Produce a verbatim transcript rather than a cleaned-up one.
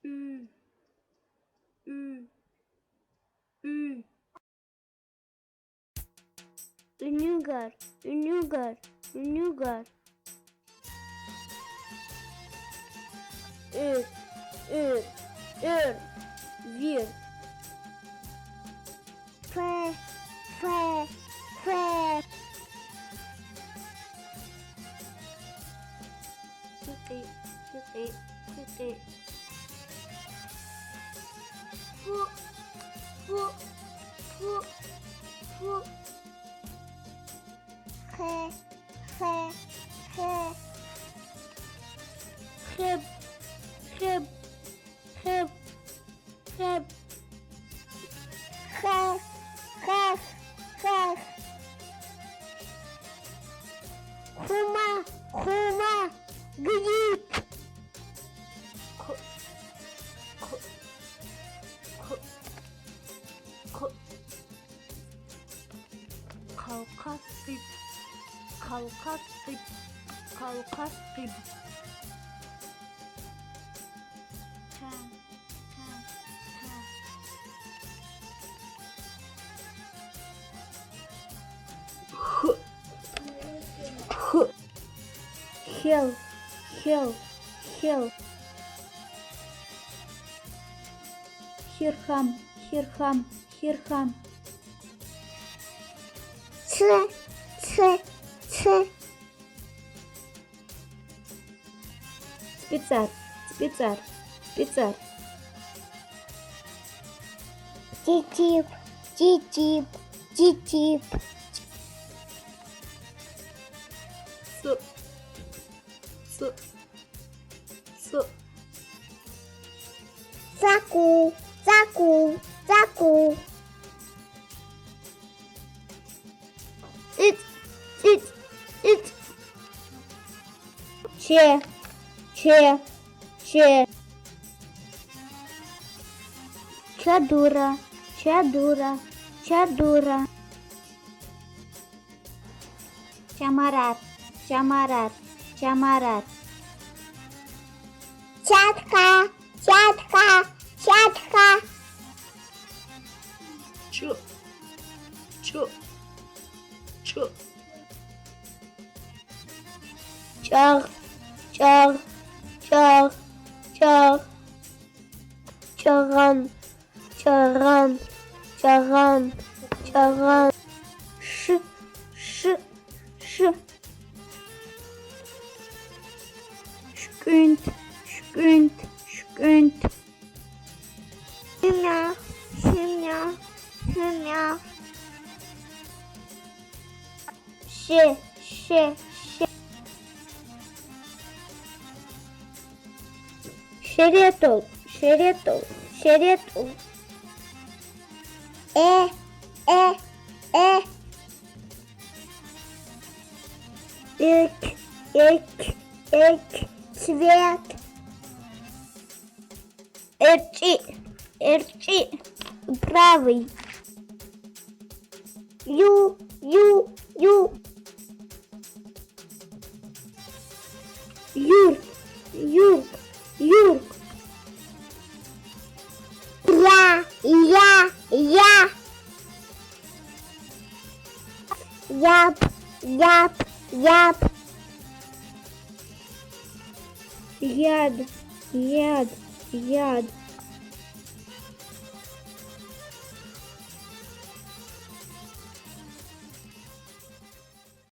М. М. М. Уьнуьгар, уьнуьгар, уьнуьгар. Уьр, уьр, уьр, вир. Фе, фе, фе. Хикьи, хикьи, хикьи. Фу, фу, фу, фу. Хе, хе, хе. Хеб, хеб, хеб, хеб. Хех, хех, хех. Хума, хума, гриб. Ху, ху, ху, ху. Халкъа тӀиб, халкъа тӀиб, халкъа тӀиб. Ха, ха, ха. Ху, ху. Хел, хел, хел. Хирхам, хирхам, хирхам. Ци, ци, ци. ЦӀпицӀар, цӀпицӀар, цӀпицӀар. Титиб, титиб, титиб. Цу, цу, цу. Цаку, цаку, цаку. ЦӀицӀ, цӀицӀ, цӀицӀ. Че, че, че. Чадура, чадура, чадура. Чамарар, чамарар, чамарар. Чатка, чатка, чатка. Чу, чу, чу. Чагъ, чагъ, чагъ, чагъ. Чагъан, чагъан, чагъан, чагъан. Ш, ш, ш. ШуькӀуьнт, шуькӀуьнт, шуькӀуьнт. Шуьмягъ, шуьмягъ, шуьмягъ. Ше, ше, ше. ШеретӀул, шеретӀул, шеретӀул. Э, э, э. Эк, эк, эк, цвет. ЭрчӀи, эрчӀи, правый. Ю, ю, ю. Юрк, юрк, юрк. Я, я, я. Яб, яб, яб. Яд, яд, яд.